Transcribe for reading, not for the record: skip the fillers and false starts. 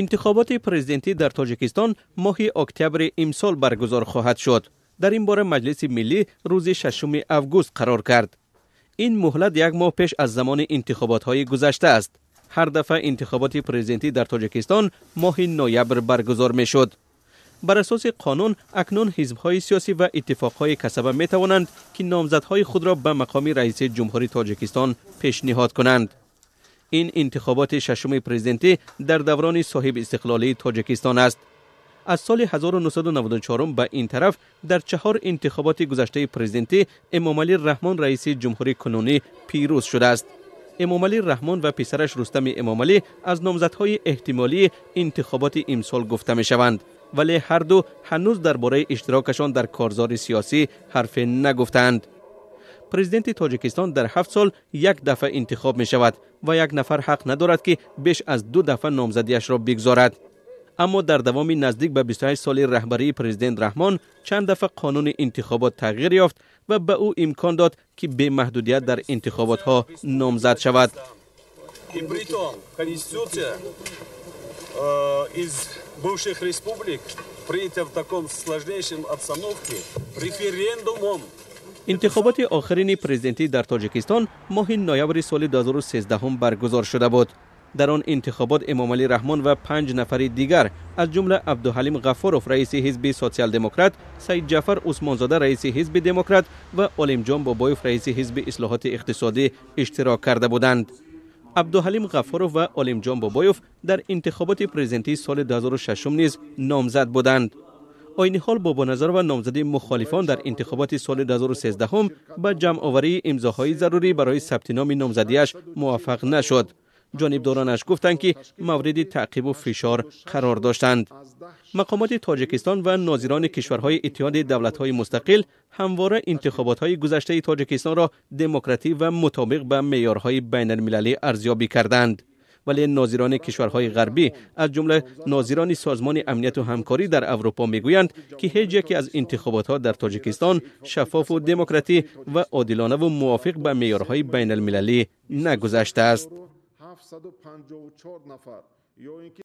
Интихоботи президентӣ дар Тоҷикистон моҳи октябри имсол баргузор хоҳад шуд. Дар ин бора Маҷлиси Миллӣ рӯзи 6 август қарор кард. Ин муҳлат як моҳ пеш аз замони интихоботҳои гузашта аст. Ҳар дафъа интихоботи президентӣ дар Тоҷикистон моҳи ноябр баргузор мешуд. Бар асоси қонун, акнун ҳизбҳои сиёсӣ ва иттифоқҳои касаба метавонанд, ки номзадҳои худро ба мақоми раиси ҷумҳури Тоҷикистон пешниҳод кунанд. Ин интихоботи шашуми президентӣ дар даврони соҳиби истиқлолии Тоҷикистон аст. Аз соли 1994 ба ин тараф дар 4 интихоботи гузаштаи президентӣ Эмомалӣ Раҳмон, раиси ҷумҳури кунунӣ, пирӯз шудааст. Эмомалӣ Раҳмон ва писараш Рустами Эмомалӣ аз номзадҳои эҳтимолии интихоботи имсол гуфта мешаванд, вале ҳар ду ҳанӯз дар бораи иштирокашон дар корзори сиёсӣ ҳарфе нагуфтаанд. Президенти Тоҷикистон дар 7 сол як дафъа интихоб мешавад ва як нафар ҳақ надорад, ки беш аз 2 дафъа номзадиашро бигзорад. Аммо дар давоми наздик ба 28 соли раҳбарии президент Раҳмон чанд дафъа қонуни интихобот тағйир ёфт ва ба ӯ имкон дод, ки бемаҳдудият дар интихоботҳо номзад шавад. И притом Конституция из бывших республик принята в таком сложнейшем обстановке референдумом. Интихоботи охирини президентӣ дар Тоҷикистон моҳи ноябри соли 2013 баргузор шуда буд. Дар он интихобот Эмомалӣ Раҳмон ва 5 нафари дигар, аз ҷумла Абдуҳалим Ғафуров, раиси ҳизби Социал-демократ, Саидҷафар Усмонзода, раиси ҳизби Демократ, ва Олимҷон Бобоев, раиси ҳизби Ислоҳоти иқтисодӣ, иштирок карда буданд. Абдуҳалим Ғафуров ва Олимҷон Бобоев дар интихоботи президентии соли 2006 низ номзад буданд. Айни ҳол Бобоназарова, номзади мухолифон дар интихоботи соли 2013, ба ҷамъоварии имзоҳои зарурӣ барои сабти номи номзадиаш муваффақ нашуд. Ҷонибдоронаш гуфтанд, ки мавриди таъқибу фишор қарор доштанд. Мақомоти Тоҷикистон ва нозирони кишварҳои Иттиҳоди Давлатҳои Мустақил ҳамвора интихоботҳои гузаштаи Тоҷикистонро демократӣ ва мутобиқ ба меъёрҳои байналмилалӣ арзёбӣ карданд. Вале нозирони кишварҳои ғарбӣ, аз ҷумла нозирони Созмони Амнияту Ҳамкорӣ дар Аврупо, мегӯянд, ки ҳеҷ яке аз интихоботҳо дар Тоҷикистон шаффофу демократӣ ва одилонаву мувофиқ ба меъёрҳои байналмилалӣ нагузаштааст. 754 нафар ё ин ки